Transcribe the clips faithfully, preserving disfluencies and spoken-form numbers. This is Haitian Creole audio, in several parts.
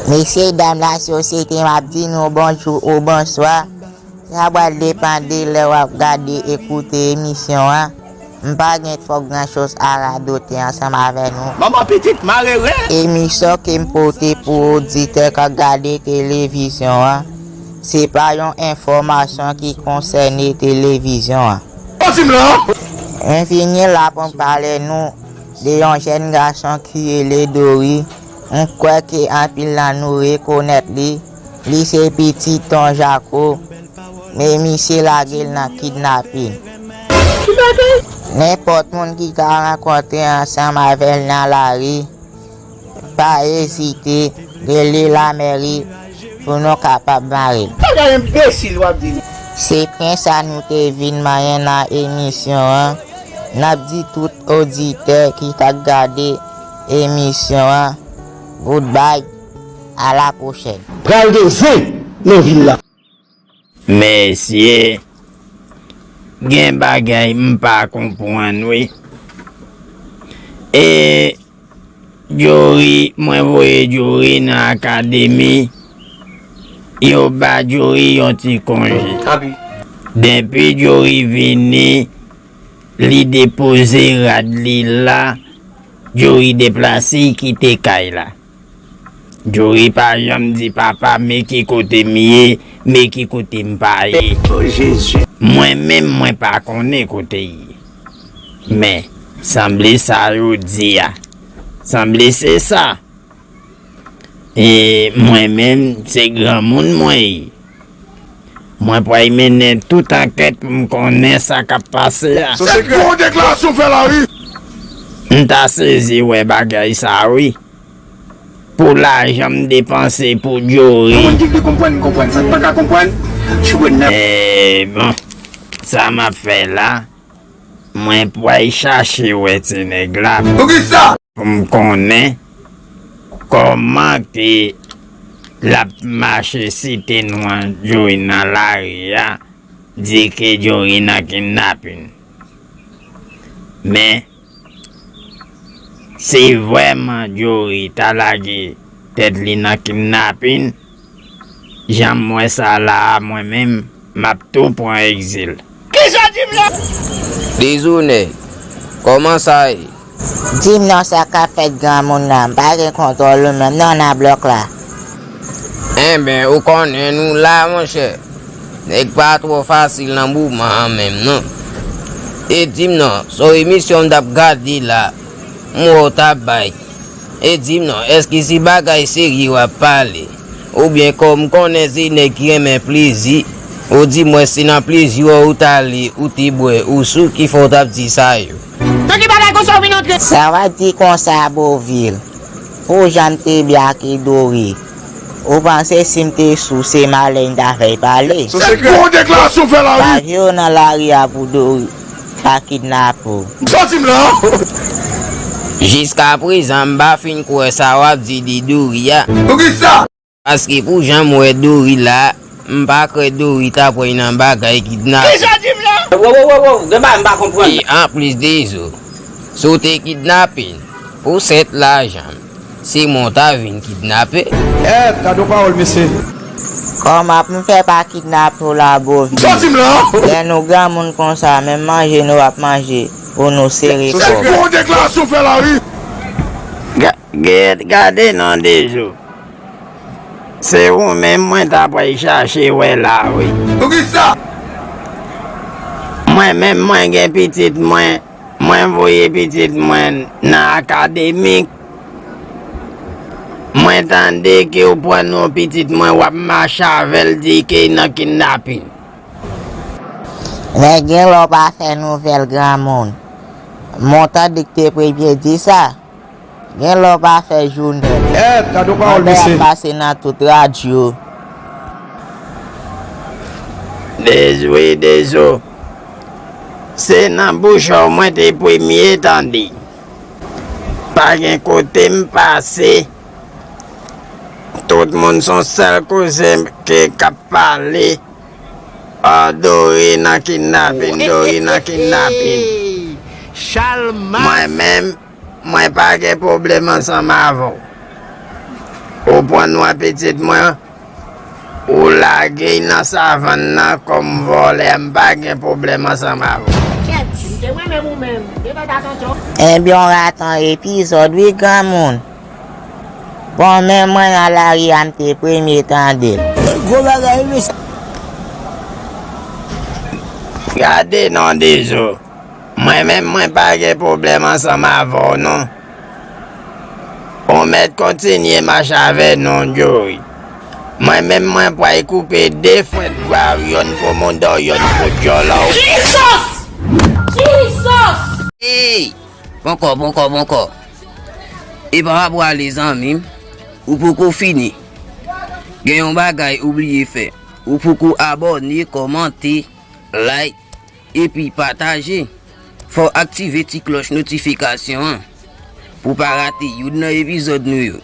Mesye dam lasosyete, m ap di nou bonjou ou bonswa. Sa pral depann de lè w ap gade e koute emisyon an. M pa gen twò gran choz a radote ansanm avè nou. Manman pitit malere! Emisyon ke m pote pou oditè k ap gade televizyon an, se pa yon enfòmasyon ki konsène televizyon an. Mwen vini la pou m pale nou de yon jèn gason ki rele Dori. M kwè ke anpil nan nou rekonèt li. Li se pitit Ton Jako, men misye lage l nan kidnapin. Nenpòt moun ki ka rankontre ansanm avè l nan lari, pa ezite, rele lamèri pou nou kapab mare l. Bagay enbesil w ap di. Se pwen sa nou te vin manyen nan emisyon an. N ap di tout oditè ki t ap gade emisyon an, goodbye, a la pwochèn. Pral gen zen nan vil la. Mesye, gen bagay m pa konprann wi. E Jory, mwen voye Jory nan akademi, yo ba Jory yon ti konje. Tanpri. Depi Jory vini, li depoze rad li la, Jory deplase, kite kay la. Jory pa janm di papa, men ki kote m ye, men ki kote m pa ye. Oh, Jezi. Mwen menm, mwen pa konnen kote l ye. Men, sanble sa yo di a. Sanble se sa. E mwen menm, se granmoun mwen ye. Mwen pral mennen tout ankèt pou m konnen sa k ap pase a. Se gwo deklarasyon fè la wi. M ta sezi wè bagay sa wi. Pou lajan m depanse pou Jory. Yon moun ki vle konprann, konprann. Sa k pa ka konprann, jwe nan. E bon, sa m ap fè la, mwen pral chache wè ti nèg la. Poukisa? Pou m konnen kòman ke l ap mache site non Jory nan lari a, di ke Jory nan kidnapin. Men, si vrèman Jory ta lage tèt li nan kidnapin, jan m wè sa la a, mwen menm, m ap tou pran egzil. Kisa w di m la? Dezonè, kòman sa ye? Di m non, sa k ap fèt granmoun nan, m pa gen kontwòl ou menm non nan blòk la. Enben, ou konnen nou la, monchè. Nèg pa twò fasil nan moman an menm non. E di m non, se yon emisyon m t ap gade la, m wè w t ap bay. E di m non, èske se bagay serye w ap pale? Oubyen kòm m konnen se nèg ki renmen plezi, ou di mwen se nan plezi w ou t ale, ou te bwè, ou sou, ki fè w t ap di sa yo? Nan ki bagay konsa w vin antre? Sa w ap di konsa, Bovil? Pou jan m te byen ak Dori, ou panse si m te sou se malè m ta fè l pale? Se gwo deklarasyon fè la wi. Chaje yo nan lari a pou Dori pa kidnape w. Sa w di m la? Jiskaprezan m pa fin kwè sa w ap di de Dori a. Poukisa? Paske pou jan m wè Dori la, m pa kwè Dori ta pran nan bagay kidnapin. Kisa w di m la? Wo, wo, wo, wo, gen bagay m pa konprann. E anplis de zo, si w te kidnape l pou sèt lajan m, se mwen w ta vin kidnape. Eh, gade yon pawòl, mesye. Kòman pou m fè pa kidnape w la, Bovil? Sa w di m la? Lè nou granmoun konsa, menm manje nou ap manje pou nou sere kò. Se gwo deklarasyon fè la wi. Ga-, gade, gade non de zo. Se ou menm mwen ta pral chache wè la wi. Poukisa? Mwen menm mwen gen pitit mwen, mwen voye pitit mwen nan akademi. Mwen tande ke w pran non pitit mwen w ap mache avè l di ke nan kidnapin. Men gen lè w pa fè nouvèl granmoun. Mwen tande k te premye di sa. Gen lè w pa fè jounen. Eh, gade yon pawòl, mesye. Anbè ap pase nan tout radyo. Dezwi, dezo. Se nan bouch ou mwen te premye tande. Pa gen kote m pase. Tout moun se yon sèl koze ke k ap pale. Ah, Dori nan kidnapin, Dori nan kidnapin. Chalma. Mwen menm, mwen pa gen pwoblèm ansanm avè w. Ou pran nwa pitit mwen, ou lage l nan savann nan kòm vòlè, m pa gen pwoblèm ansanm avè w. Kèt, m te renmen ou menm. Ebyen yon ratan epizòd wi granmoun. Bon, men mwen nan lari a m te premye tande l. Gwo bagay wi mesye. Gade non Dezo. Mwen menm mwen pa gen pwoblèm ansanm avè w non. Ou mèt kontinye mache avè nou Joey. Mwen menm mwen pway koupe de fwèt bra w, yonn pou mounda w, yonn pou djòlè w. Jesus! Jesus! Ey! Poko, poko, poko. E pa pa pwale zanmi m. Ou poko fini. Gen yon bagay ou bliye fè. Ou poko abòne, kòmante, like, epi pataje. Fò w aktive ti klòch notifikasyon an pou w pa rate youn nan epizòd nou yo.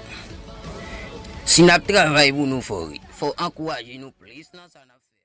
Si n ap travay pou nou fò wi, fò w ankouraje nou plis nan sa n ap fè.